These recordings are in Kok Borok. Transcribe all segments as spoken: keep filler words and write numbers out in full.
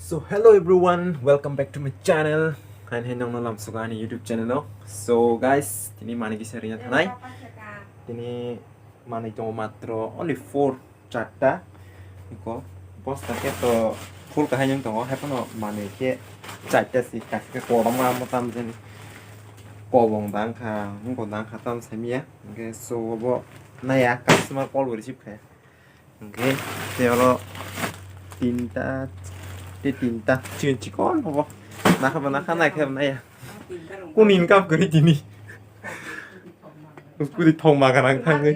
So hello everyone, welcome back to my channel. Hain hain nongno lamsuka ani YouTube channel o. So guys, tini manwi kisa rina thanai. Tini manwi tongo matro only four, charta. Iko bosta khe to full kahai nung tongo, hai phano manwi khe charta si kaisa khe korom ma mo tam jani. Kobong dang kha, wngkho dang kha tam samiya. Hwnkhe so obo naya customer call bo receive khe. Hwnkhe tei oro tinta, tei tinta chikon chikon obo. Nakha ba nakha, nai khe naya. Kuni income kwrwi tini. Kuri thok ma ganang thangwi.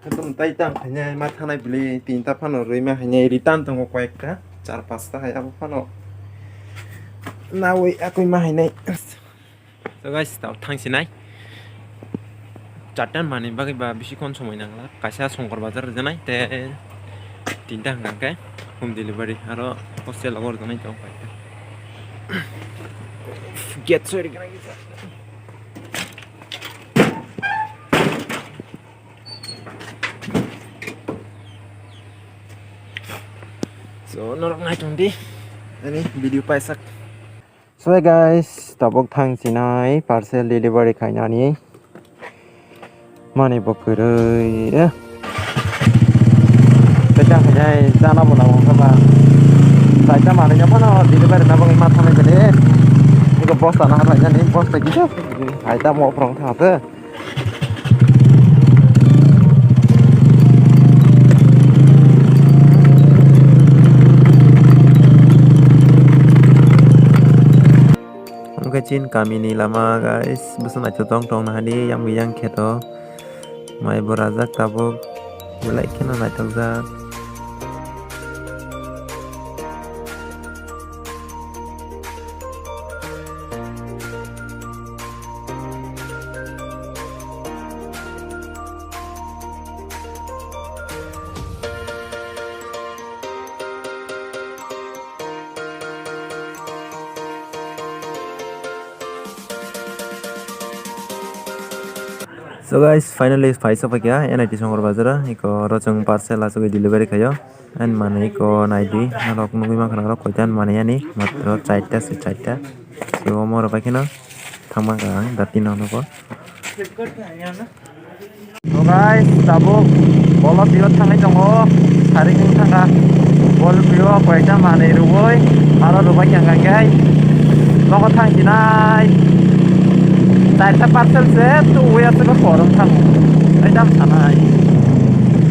Ekdom tai tang khainai ma thanai bwlwi tinta phano rwima hainai return tongo koyekta. Char pasta hai abo phano. Nawi akwi ma hainai. So guys, tao thangsinai. Charta manwi bagwi ba bisi khon somoi nangla. Kaisa Songkor Bazar rwjanai tei tinta hwnkha khe home delivery aro hostel o rwjanai tong kha. Gate soi rwgwna kisa. So norok nai tong di ani video paisak. So hey guys, tabuk thangsinai parcel delivery khainani. Mani bo kwrwi, eh. Tei tang khainai chana bo nang wngkha ba. Chaita manwi no phano delivery na bagwi ma thangnai bwle. Eko bosta na halai nani, bosta kisa. Hai ta mo phrang thang khe. Omo khe chini kamini lama guys, bwswk naithok tong tong nahadi yang bai yang kheto mai bo rajak tabuk belai kheno naithokjak. So guys, finally phai sokphaikha N I T Songkor Bazar o. Eko oro chwng parcel achugwi delivery khaio. Ani manwi eko naidi, norok nugwi mankha norok koita ani manwi ani, matro charta se charta. So omo rwbai kheno thangmankha ang dati no nogo. So guys, tabuk bolo pio thangwi tongo, sari hwn thangkha. Bolo pio koita manwi rwui, aro rwbai kha hwnkha khe nogo thangsinai. Charta parcel se tuwi aswk korom thango. Aidam sanai.